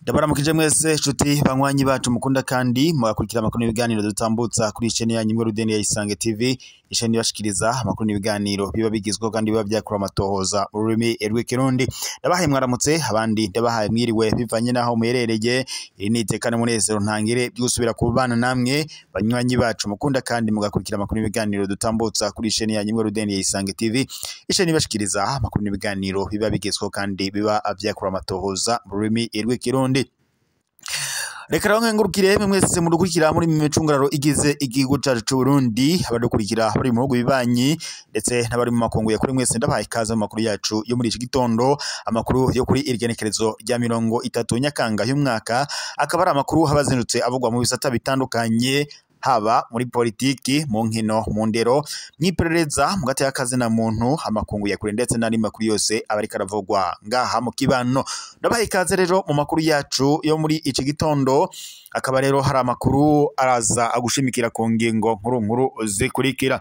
Ndabaramukije mwese nshuti banywanyi bacu mukunda kandi mugakurikira amakuru n'ibiganiro dutambutsa kuri chaîne yanyu imwe Rudeni ya Isange TV, isheni bashikiriza amakuru n'ibiganiro biba bigizwe kandi biba byakura amatohoza mu rurimi rw'ikirundi. Ndabahaye mwaramutse, abandi ndabahaye mwiriwe bivanye naho muherereye. Iri ni iteka n'umunezero ntangire byo gusubira kubana namwe banywanyi bacu mukunda kandi mugakurikira amakuru n'ibiganiro dutambutsa kuri chaîne yanyu imwe Rudeni ya Isange TV, isheni bashikiriza amakuru n'ibiganiro biba bigizwe kandi biba byakura amatohoza mu rurimi rw'ikirundi. Reka rero nkengurukire mwese mudukurikira muri micungararo igize igihugu cacu c'u Burundi, abadukurikira bari mu bihugu bibanyi ndetse n'abari mu makungu ya kuri, mwese ndabahaye ikaze mu makuru yacu yo muri iki gitondo, amakuru yo kuri irgenekerezo rya 30 Nyakanga y'umwaka, akaba ari amakuru abazindutse avugwa mu bisata bitandukanye, haba muri politiki, mu nkino, mu ndero, mwiperereza, mu gateka kazina muntu, amakungu ya kure ndetse n'andi makuru yose aba ariko aravugwa ngaha mu kibano. Ndabahaye ikaze rero mu makuru yacu yo muri iki gitondo, akaba rero hari amakuru araza agushimikira ku ngingo nkuru nkuru zikurikira.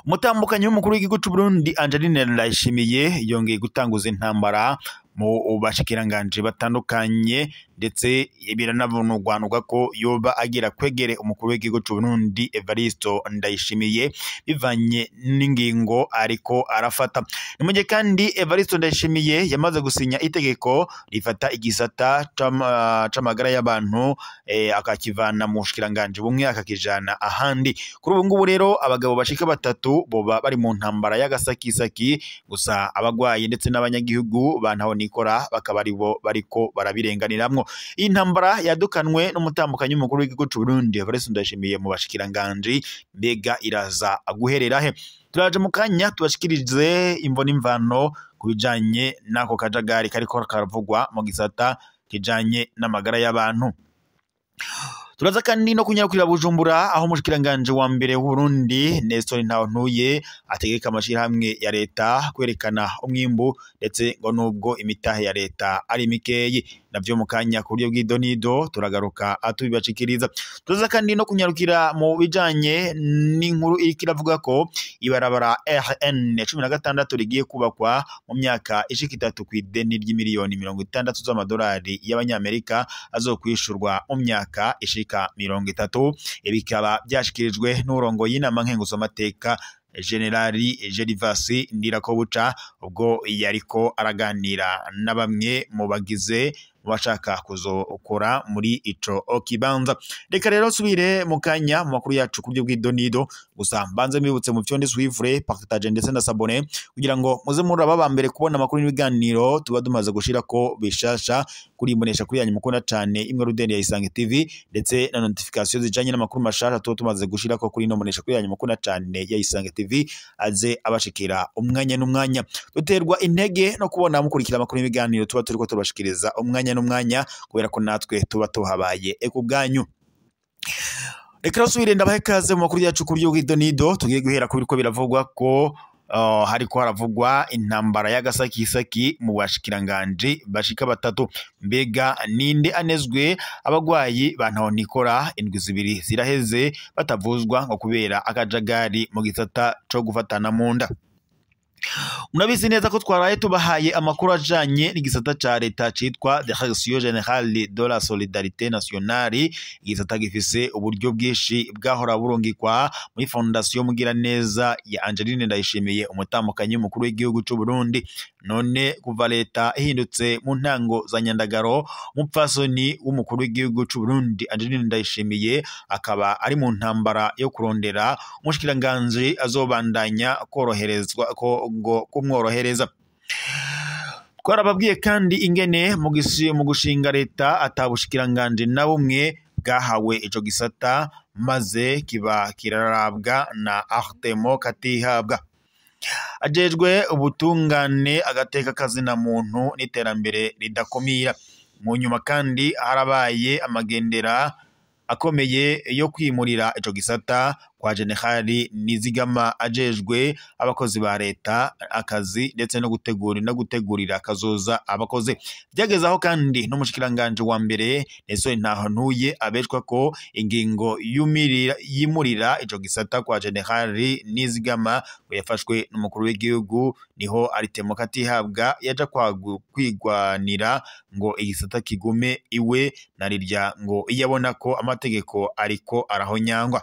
Umutambukanyi w'umukuru w'igihugu c'u Burundi Angeline Ndayishimiye yongeye gutanguza intambara mu bashikiranganje batandukanye, ndetse biranavunugwanugwa ko yoba agira kwegere umukuru w'igihugu c'u Burundi Evaristo Ndayishimiye bivanye n'ingingo ariko arafata. Ni mu gihe kandi Evaristo Ndayishimiye yamaze gusinya itegeko rifata igisata c'amagara y'abantu, akakivana mu bushikiranganje bumwe akakijana ahandi. Kuri ubu ngubu rero abagabo bashika batatu boba bari mu ntambara y'agasakisaki, gusa abagwayi ndetse n'abanyagihugu bantaho nikora bakaba aribo bariko barabirenganiramwo. Iyi ntambara yadukanwe n'umutambukanyi w'umukuru w'igihugu c'u Burundi Evariste Ndayishimiye mu bashikiranganje, mbega iraza guherera he? Turaje mu kanya tubashikirize imvo n'imvano ku bijanye n'ako kajagari kariko karavugwa mu gisata kijanye n'amagara y'abantu. Turaza kandi no kunyarukira Bujumbura, aho umushikiranganje wa mbere w'Uburundi Nestor Ntahontuye ategeka amashirahamwe ya leta kwerekana umwimbu, ndetse ngo nubwo imitahe ya leta ari mikeyi, navyo mu kanya ku buryo bw'idonido turagaruka atubibashikiriza. Turaza kandi no kunyarukira mu bijanye n'inkuru iriko iravuga ko ibarabara RN 16 rigiye kubakwa mu myaka ishika 3 kw'ideni ry'imiliyoni 60 z'amadolari y'abanyamerika azokwishurwa mu myaka ishika 30. Bikaba byashikirijwe n'urongo y'inama nkenguzamateka Generali Gervasi Ndirakobuca ubwo yariko araganira na bamwe mu bagize bashaka kuzokora muri ico kibanza. Reka rero subire mu kanya mu makuru yacu ku buryo bw'idonido, gusa mbanze mwibutse mu vyonde suivre, partage ndetse na s'abonner kugira ngo muze muraba ba mbere kubona amakuru n'ibiganiro tuba dumaze gushira ko bishasha kuri imbonesha kuri yanyu mukunda cane imwe Rudeni ya Isange TV, ndetse na notification zijanye n'amakuru mashasha tuba tumaze gushira ko kuri ino mbonesha kuri yanyu mukunda cane ya Isange TV aze abashikira umwanya n'umwanya. Duterwa intege no kubona mukurikira amakuru n'ibiganiro tuba turiko turabashikiriza umwanya n'umwanya, kubera ko natwe tuba tuhabaye ku bwanyu. Reka rasubire ndabahe ikaze mu makuru yacu ku buryo bw'idonido. Tugiye guhera ku biriko biravugwa ko hariko haravugwa intambara y'agasakisaki mu bashikiranganje bashika batatu. Mbega ninde anezwe? Abagwayi bantahonikora indwi zibiri ziraheze batavuzwa ngo kubera akajagari mu gisata co gufatana mu nda. Murabizi neza ko twaraye tubahaye amakuru ajanye n'igisata ca leta citwa Direction Générale de la Solidarité Nationale, igisata gifise uburyo bwinshi bwahora burungikwa muri Fondation Mugiraneza ya Angeline Ndayishimiye umutambukanyi w'umukuru w'igihugu c'u Burundi. None kuva leta ihindutse mu ntango za Nyandagaro, umupfasoni w'umukuru w'igihugu c'u Burundi Angeline Ndayishimiye akaba ari mu ntambara yo kurondera umushikiranganji azobandanya koroherezwa ko ngo kumworohereza. Twarababwiye kandi ingene mu gushinga leta atabushikiranganje na bumwe bwahawe ico gisata, maze kiba kirarabwa na Artemo Katihabwa. Ajejwe ubutungane, agateka kazina muntu n'iterambere ridakomira. Mu nyuma kandi harabaye amagendera akomeye yo kwimurira ico gisata kwa Generali Nizigama ajejwe abakozi ba leta akazi ndetse no gutegura no gutegurira kazoza abakozi. Byageze aho kandi n'umushikiranganje wa mbere Nelson Ntahontuye abeshwa ko ingingo yimurira ico gisata kwa Generali Nizigama ngo yafashwe n'umukuru w'igihugu, niho Aritemo Katihabwa yaja kwigwanira ngo igisata kigume iwe, narirya ngo iyabona ko amategeko ariko arahonyangwa.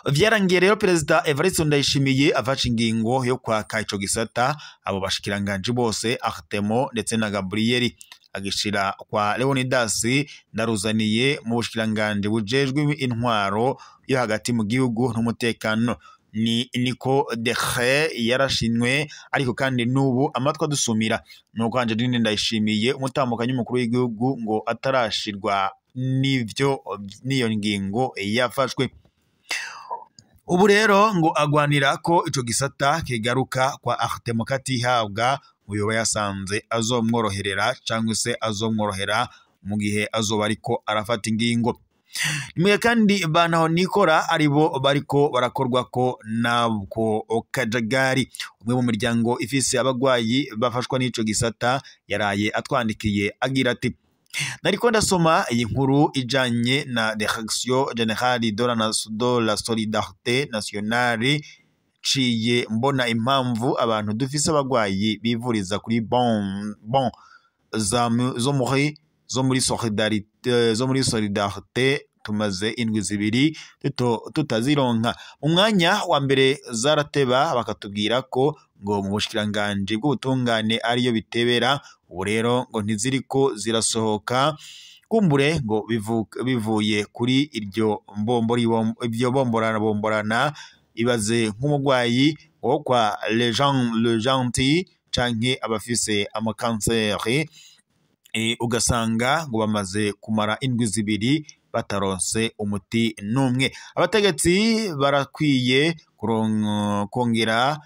Vyarangiye rero Perezida Evariste Ndayishimiye afashe ingingo yo kwaka ico gisata abo bashikiranganje bose Artemo ndetse na Gabriel, agishira kwa Leonidas Ndaruzaniye mu bushikiranganje bujejwe intwaro yo hagati mu gihugu n'umutekano. Ni niko dekre yarashinwe, ariko kandi nubu amatwa dusumira nuko Angeline Ndayishimiye umutambukanyi umukuru w'igihugu ngo atarashirwa n'ivyo n'iyo ngingo yafashwe. Ubu rero ngo agwanira ko ico gisata kigaruka kwa Artemo Katihabwa, uyoba yasanze azomworoherera cyangwa se azomworohera mu gihe azoba ariko arafata ingingo. Nimwe kandi banaho nikora aribo bariko barakorwa ko nabwo kajagari. Umwe mu miryango ifise abagwayi bafashwa n'ico gisata yaraye atwandikiye agira ati: nariko ndasoma iyi nkuru ijanye na Direction Générale de la Solidarité Nationale, ciye mbona impamvu abantu dufise abagwayi bivuriza kuri bon zo muri solidarité tumaze indwi zibiri tutazironka. Mu mwanya wa mbere zarateba bakatubwira ko ngo mu bushikiranganje bw'ubutungane ariyo bitebera, ubu rero ngo ntiziriko zirasohoka, kumbure ngo bivuye kuri iryo ibyo bomborana bomborana. Ibaze nk'umugwayi wo kwa le gentil canke abafise amakanseri, ugasanga ngo bamaze kumara indwi zibiri bataronse umuti n'umwe. Abategetsi barakwiye kongera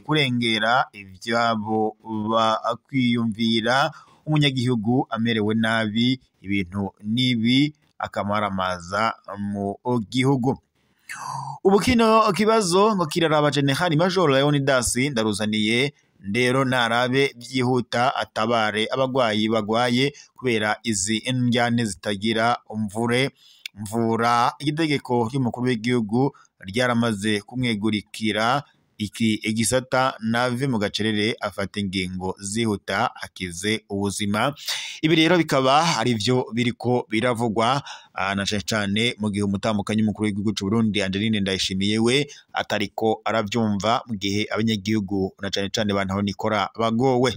kurengera ivyabo bakwiyumvira umunyagihugu amerewe nabi, ibintu nibi akamaramaza mu gihugu. Ubu kino kibazo ngo kiraraba General Major Leonidas Ndaruzaniye, ndero narabe byihuta atabare abagwayi bagwaye kubera izi njyane zitagira mvura. Itegeko ry'umukuru w'igihugu ryaramaze kumwegurikira iki igisata, nave mu gacerere afata ingingo zihuta akize ubuzima. Ibi rero bikaba ari byo biriko biravugwa na cyane mu gihe umutambukanyi umukuru w'igihugu cy'u Burundi Angeline Ndayishimiye we atariko aravyumva, mu gihe abanyagihugu na cyane cyane bantu nikora bagowe.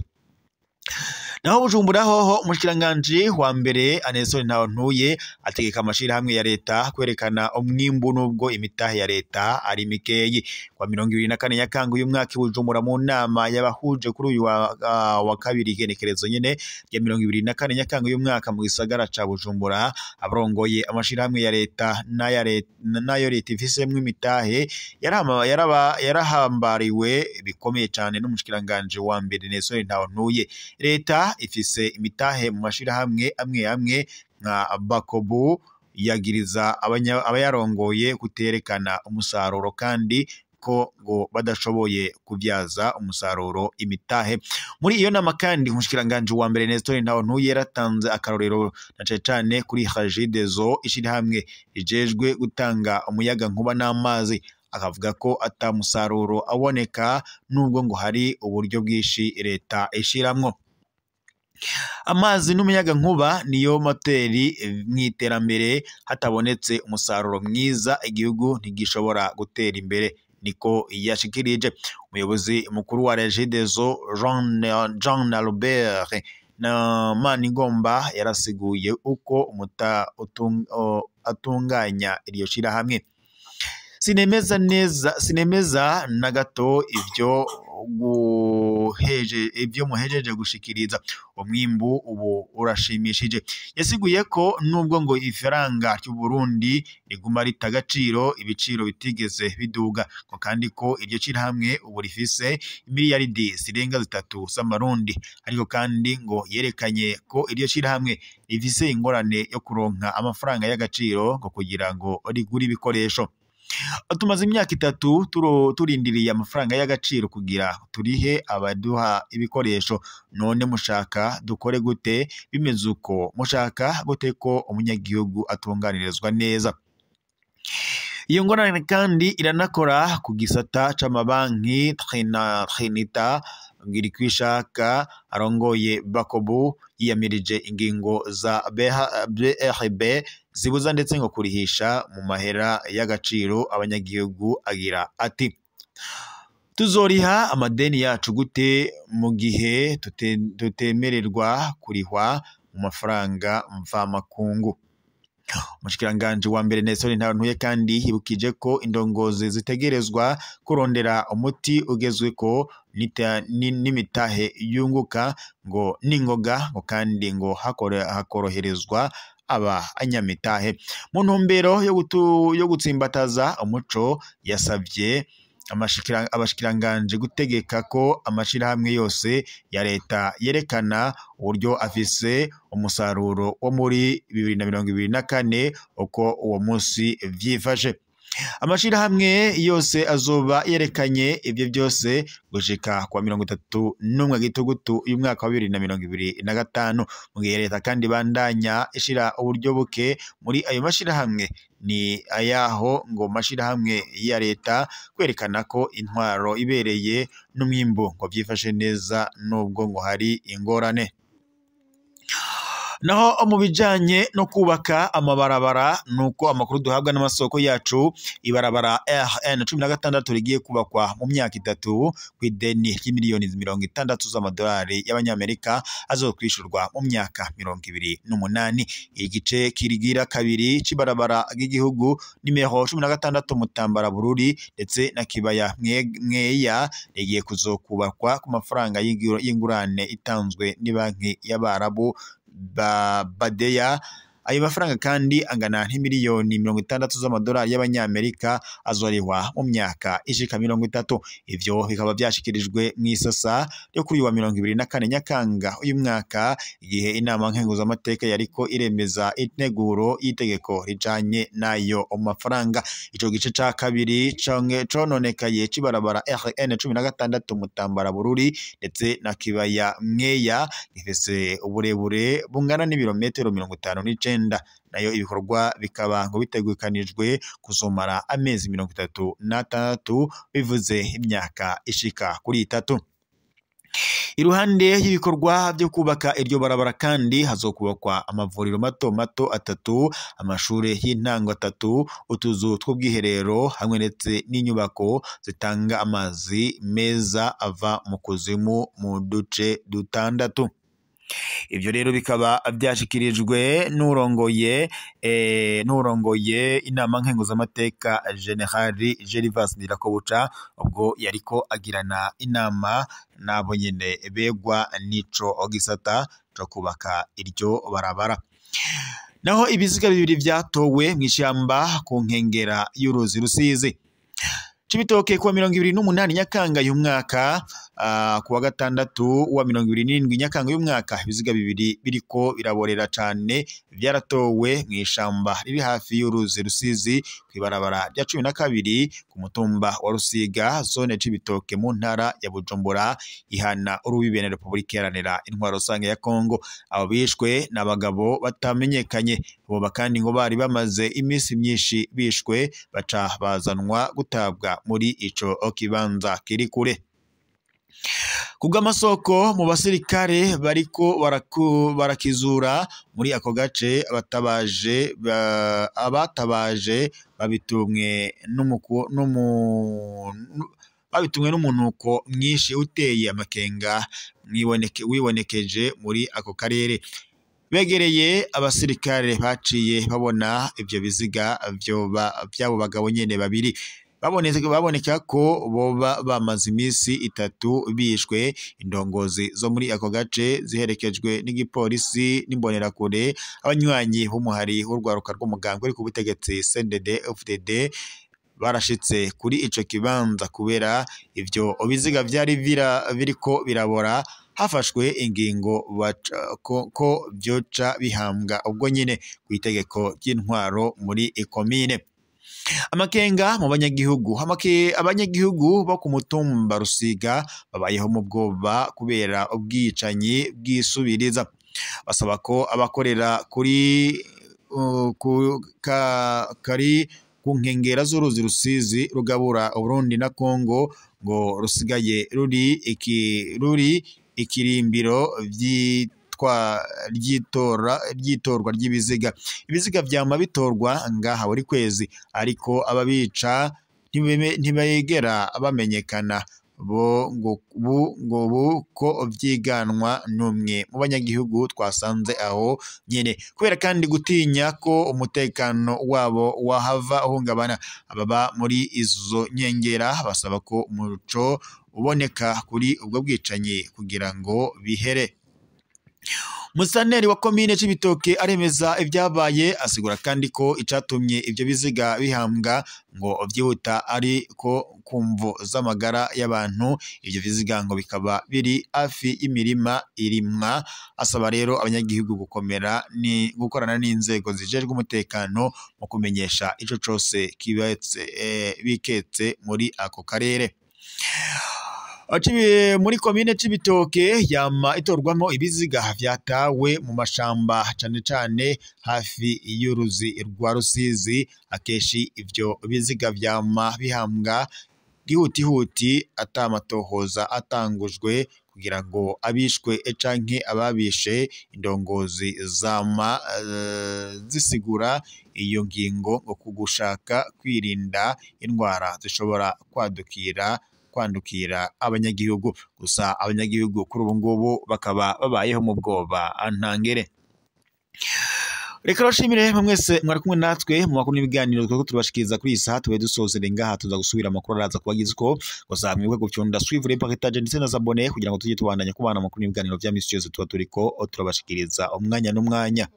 Naho Bujumbura hoho umushikiranganje wa mbere Nelson Ntahontuye ategeka amashirahamwe ya leta kwerekana umwimbu nubwo imitahe ya leta ari mikeyi. Kwa 24 Nyakanga uyu mwaka Bujumbura mu nama yabahuje kuri uyu wa kabiri igenekerezo nyene ya 24 Nyakanga uyu mwaka mu gisagara ca Bujumbura, abarongoye amashirahamwe ya leta n'ayo leta ifisemwo imitahe yarahambariwe bikomeye cane n'umushikiranganje wa mbere Nelson Ntahontuye. Leta ifise imitahe mu mashirahamwe amwe amwe nka Bakobu, yagiriza abayarongoye kuterekana umusaruro kandi ko ngo badashoboye kubyaza umusaruro imitahe. Muri iyo nama kandi umushikiranganje wa mbere Nestor Ntahontuye yaratanze akarorero na cane cane kuri Regideso, ishirahamwe rijejwe gutanga umuyaga nkuba n'amazi, akavuga ko ata musaruro aboneka nubwo ngo hari uburyo bwinshi leta ishiramwo. Amazi n'umuyaga nkuba niyo moteri mw'iterambere, hatabonetse umusaruro mwiza igihugu ntigishobora gutera imbere, niko yashikirije. Umuyobozi mukuru wa Regideso Jean Albert na Manigomba yarasiguye uko atunganya iryo shirahamwe. Sinemeza neza, sinemeza na gato ivyo guheje ivyo muhejeje gushikiriza, umwimbu ubu urashimishije. Yasiguye ko nubwo ngo ifaranga ry'u Burundi riguma rita agaciro, ibiciro bitigeze biduga, ngo kandi ko iryo shirahamwe ubu rifise imiliyaridi zirenga 3 z'amarundi, ariko kandi ngo yerekanye ko iryo shirahamwe rifise ingorane yo kuronka amafaranga y'agaciro ngo kugira ngo rigure ibikoresho. Tumaze imyaka 3 turindiriye amafaranga y'agaciro kugira turihe abaduha ibikoresho, none mushaka dukore gute? Bimeze uko mushaka gute ko umunyagihugu atunganirizwa neza? Iyo ngorane kandi iranakora ku gisata c'amabanki. Trinita Ngirikwishaka arongoye Bakobu yiyamirije ingingo za BRB zibuza ndetse ngo kurihisha mu mahera y'agaciro abanyagihugu, agira ati: tuzoriha amadeni yacu gute mu gihe tutemererwa kurihwa mu mafaranga mvamakungu? Umushikiranganji wa mbere Nestor Ntabantuye kandi yibukije ko indongozi zitegerezwa kurondera umuti ugezweko n'imitahe yunguka ngo ningoga, ngo kandi ngo hakoroherezwa aba anyamitahe. Mu ntumbero yo gutsimbataza umuco, yasavye abashikiranganje gutegeka ko amashirahamwe yose ya leta yerekana uburyo afise umusaruro wo muri 2024 uko uwo munsi vyifashe. Amashirahamwe yose azoba yerekanye ivyo byose gushika kwa 31 Gitugutu uyu mwaka wa 2025. Mu gihe leta kandi bandanya ishira uburyo buke muri ayo mashirahamwe, ni ayaho ngo mashirahamwe ya leta kwerekana ko intwaro ibereye n'umwimbu ngo vyifashe neza nubwo ngo hari ingorane. Naho mu bijanye no kubaka amabarabara, nuko amakuru duhabwa n'amasoko yacu, ibarabara RN 16 rigiye kubakwa mu myaka 3 kw'ideni ry'imiliyoni 60 z'amadolari y'abanyamerika azokwishurwa mu myaka 28. Igice kirigira kabiri c'ibarabara ry'igihugu nimero 16 Mutambara Bururi ndetse na Kibaya Mweya rigiye kuzokubakwa ku mafaranga y'ingurane itanzwe n'ibanki y'Abarabu Badeya. Ayo mafaranga kandi angana n'imiliyoni 60 z'amadolari y'abanyamerika azorihwa mu myaka ishika 30. Ivyo bikaba vyashikirijwe mw'isasa ryo kuri wa 24 Nyakanga uyu mwaka, igihe inama nkenguzamateka yariko iremeza integuro y'itegeko rijanye nayo mafaranga. Ico gice ca kabiri cononekaye c'ibarabara RN 16 Mutambara Bururi ndetse na Kibaya Mweya gifise uburebure bungana n'ibirometero 59, nayo ibikorwa bikaba ngo bitegukanijwe kuzomara amezi 36, bivuze imyaka ishika kuri 3. Iruhande y'ibikorwa byo kubaka iryo barabara kandi hazokubakwa amavuriro mato mato 3, amashure y'intango 3, utuzu tw'ubwiherero hamwe ndetse n'inyubako zitanga amazi meza ava mu kuzimu mu duce 6. Ivyo rero bikaba vyashikirijwe n'urongoye inama nkenguzamateka General Gervas Ndirakobuca, ubwo yariko agirana inama nabo nyene begwa n'ico gisata co kubaka iryo barabara. Naho ibiziga 2 vyatowe mw'ishamba ku nkengera y'uruzi Rusizi. Cibitoke kuwa 28 Nyakanga y'umwaka mwaka, kuwa gatandatu wa 27 Nyakanga y'umwaka, ibiziga 2 biriko biraborera cane vyaratowe mw'ishamba riri hafi y'uruzi Rusizi kw'ibarabara rya 12 ku mutumba wa Rusiga, zone Cibitoke mu ntara ya Bujumbura ihana urubibe na Republika Iharanira Intwaro Rusange ya Kongo. Abo bishwe n'abagabo batamenyekanye, boba kandi ngo bari bamaze iminsi myinshi bishwe, baca bazanwa gutabwa muri ico kibanza kiri kure. Kubw'amasoko mu basirikare bariko barakizura muri ako gace, abatabaje babitumwe n'umunuko mwinshi uteye amakenga wibonekeje muri ako karere. Begereye abasirikare baciye babona ivyo biziga vy'abo bagabo nyene babiri. Baboneka ko boba bamaze imisi 3 bishwe. Indongozi zo muri ako gace ziherekejwe n'igipolisi n'imbonerakure, abanywanyi b'umuhari w'urwaruka rw'umugambwe uri ku butegetsi CNDD FDD barashitse kuri ico kibanza kubera ivyo biziga vyari biriko birabora. Hafashwe ingingo ko vyoca bihambwa ubwo nyine kw'itegeko ry'intwaro muri ikomine. Amakenga mu banyagihugu. Abanyagihugu bo ku mutumba Rusiga babayeho mu bwoba kubera ubwicanyi bwisubiriza. Basaba ko abakorera kuri kari ku nkengera z'uruzi Rusizi rugabura Uburundi na Kongo ngo rusigaye ruri ikirimbiro ry'itorwa ry'ibiziga. Ibiziga vyama bitorwa ngaha buri kwezi, ariko ababica ntibegera bamenyekana. Bo ngo ko vyiganwa n'umwe mu banyagihugu twasanze aho nyene, kubera kandi gutinya ko umutekano wabo wahava uhungabana. Ababa muri izo nkengera basaba ko umuco uboneka kuri ubwo bwicanyi kugira ngo bihere. Musanteri wa komine Cibitoke aremeza ibyabaye, asigura kandi ko icatumye ivyo biziga bihambwa ngo vyihuta ari ko kumvo z'amagara y'abantu. Ivyo biziga ngo bikaba biri hafi y'imirima irimwa. Asaba rero abanyagihugu gukomera ni gukorana n'inzego zijejwe umutekano mu kumenyesha ico cose biketse muri ako karere. Muri komine Cibitoke yama itorwamo ibiziga vyatawe mu mashamba cane cane hafi y'uruzi rwa Rusizi. Akeshi ivyo biziga vyama bihambwa gihutihuti atamatohoza atangujwe kugira ngo abishwe canke ababishe. Indongozi zama zisigura iyo ngingo ngo kugushaka kwirinda indwara zishobora kwandukira abanyagihugu. Gusa abanyagihugu kuri ubu ngubu bakaba babayeho mu bwoba ntangere. Reka bashimire mwese mwari kumwe natwe mu makuru n'ibiganiro twako turabashikiriza kuri iyi saha. Tube dusozere ngaha, tuza gusubira amakuru araza kubagiza uko. Gusa mwibuke gufyonda suivre, partage ndetse na s'abonner kugira ngo tujye tubandanya kubana amakuru n'ibiganiro vya misi yose tuba turiko turabashikiriza umwanya n'umwanya.